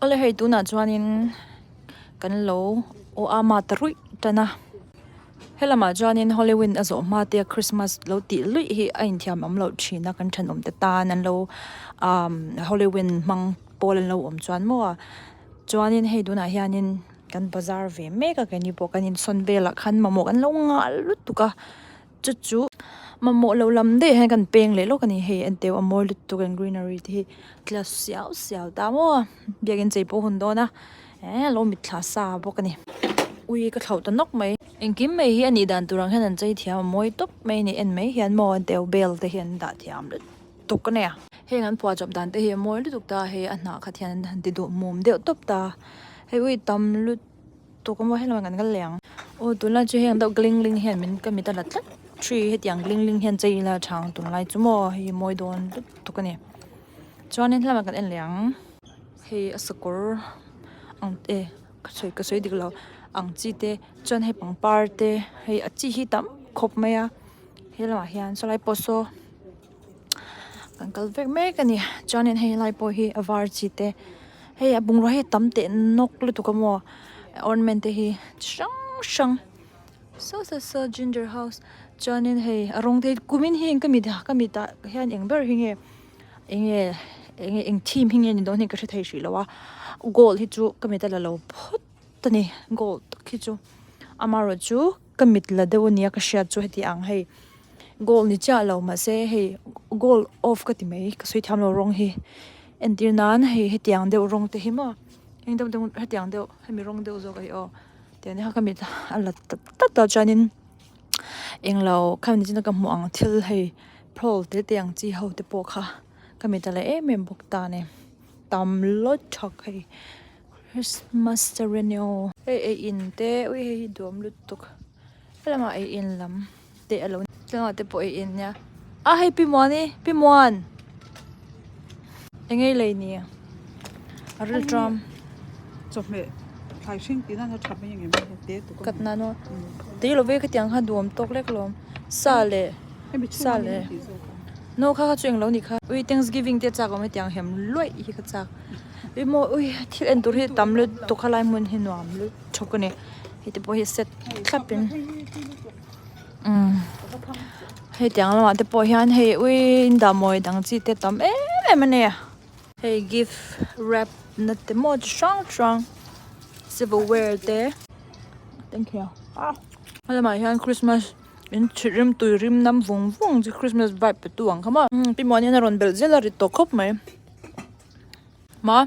Awle hei tunah chuanin kan lo aw ama ta ruih tan a helamah chuanin Halloween a zawh hma te a Christmas lo tih luih hi a inthiam awm loh thin a kan thenawm te tan an lo umm Halloween hmang pawl an lo awm chuan maw chuanin hei tunah hianin kan bazar ve mek a keini pawh kan insawn velah khan mamawh kan lo nghah lutuk a. Chu chu mamawh lo lam daih hian kan peng leh lawk a ni hei enteu a mawi lutuk ang greenery te hi tla siau siau ta maw biakin chei pawh a hun dawn a eh lo mitthla sa bawk a ni ui ka thlauh ta nawk mai engkim mai hi a nih dan tur ang hian an chei thiam a mawi tawp mai a ni en mai hian maw enteu bel te hi an dah thiam lutuk a nia heng an phuah chawp dan te hi a mawi lutuk ta hei a hnah khat hian an han ti duh mum deuh tawp ta hei ui tam lutuk. Tuk a maw helai kan kal leh ang. Aw tunlai chu heng deuh gling ling hian min ka mit a la tlat tree hetiang gling ling hian chei ila a tha ang tunlai chu maw hei mawi dawn lutuk a ni. Chuanin helamah kan en leh ang hei a sakawr ang te ka sawi ka sawi dik lo ang chi te chuan hei pangpar te hei a chi hi tam khawp mai a helamah hian sawlai pawh saw kan kal vek mek a ni chuanin hei lai pawh hi a var chi te hei a bungrua hi a tam teh nawk lutuk a maw ornament te hi chi hrang hrang saw saw saw ginger house chuanin hei a rawng te hi kumin hi ka mit ka mit ah hian eng ber hi nge eng nge eng nge eng theme hi nge ni dawn hi ka hre thei hrih lo a gold hi chu ka mit a la lo phawt a ni gold tak hi chu amaherawhchu ka mit la deuh a nia ka hriat chu heti ang hei. Gold ni chiah lo mahse hei gold off ka ti mai ka sawi thiam lo rawng hi entir nan hei hetiang deuh rawng te hi maw heng deuh deuh hetiang deuh hemi rawng deuh zawk a hi aw tiang te kha ka mit a la tlat tlat a chuanin englo khami nichina ka hmuh ang thil hei pearl te te ang chi ho te pawh kha ka mit a la em em bawk ta a ni tam lawt thak hei Christmas ceremony hei ei in te ui hei hi duam lutuk helamah ei in lam. te a lo tlangah te pawh ei in nia a hei pi muani pi muan eng ei lei ni a ril tram chawhmeh thlai hring tih nan a tha mai ang em te tuk kat nan aw tui lo ve khatiang kha duam tawk lek lawm sa leh sa leh no kha kha chu englo ni kha ui thanksgiving te chak awm hetiang hem luaih hi ka chak ui maw ui thil en tur hi tam lutuk khalai hmun hi nuam lutuk a ni hei te pawh hi set thlap in. Umm hei tiang lamah te pawh hian hei ui in dah mawi dang chi te tam em em a ni hei gift wrap na te maw chi hrang hrang silverware te thank you helamah hian christmas in chhit rim tui rim nam vung vung chi christmas vibe pe tu ang kha maw pi muan hian a rawn belh zel a rit tawh khawp mai ma.